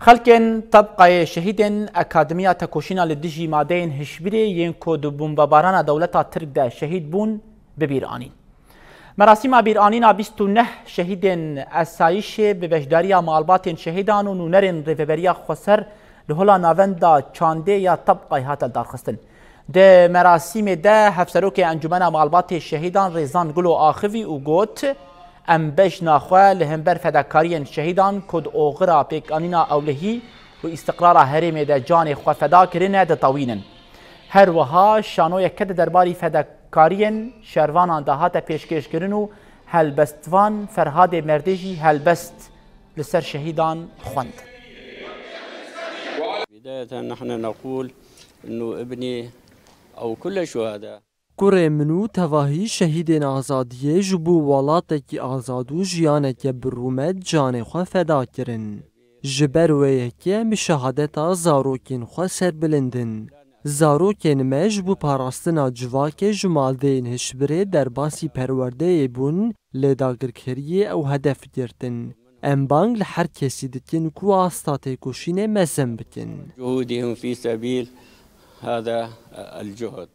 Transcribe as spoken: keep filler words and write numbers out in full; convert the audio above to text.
Xelkên Tebqayê Şehîdên Akademiya Tekoşîna li dijî madeyên hişbirê yên ku di bombebarana dewleta Tirk de şehîd bûn, bi bîr anîn. Merasîma bîranîna bîst û neh şehîdên esayîşê bi beşdariya malbatên şehîdan û nûnerên Rêveberiya Xweser li Hola Navenda Çandê ya Tebqayê hate lidarxistin. Di merasîmê de Hevserokê Encûmena Malbatê Şehîdan Rêzan Gulo axivî û got, Em bejna xwe li hember fedakariyên şehîdan ku di oxira pêkanîna ewlehî û îstiqrara herêmê de canê xwe feda kirine, ditewînin. Her wiha şanoyeke di derbarî fedakariyên şervanan de hate pêşkêşkirin û helbestvan Ferhadê Merdê jî helbest li ser şehîdan xwend. بداية نحن نقول إنه ابني أو كل الشهداء. Kurê min û tevahî şehîdên azadiyê ji bo welatekî azad û jiyaneke bi rûmet canê xwe feda kirin. Ji ber wê yekê em bi şehadeta zarokên xwe serbilind in. Zarokên me ji bo parastina civakê ji madeyên hişbirê derbasî perwerdeyê bûn, lê dagirkeriyê ew hedef girtin. Em bang li her kesî dikin ku asta têkoşînê mezin bikin. جهودهم في سبيل هذا الجهد.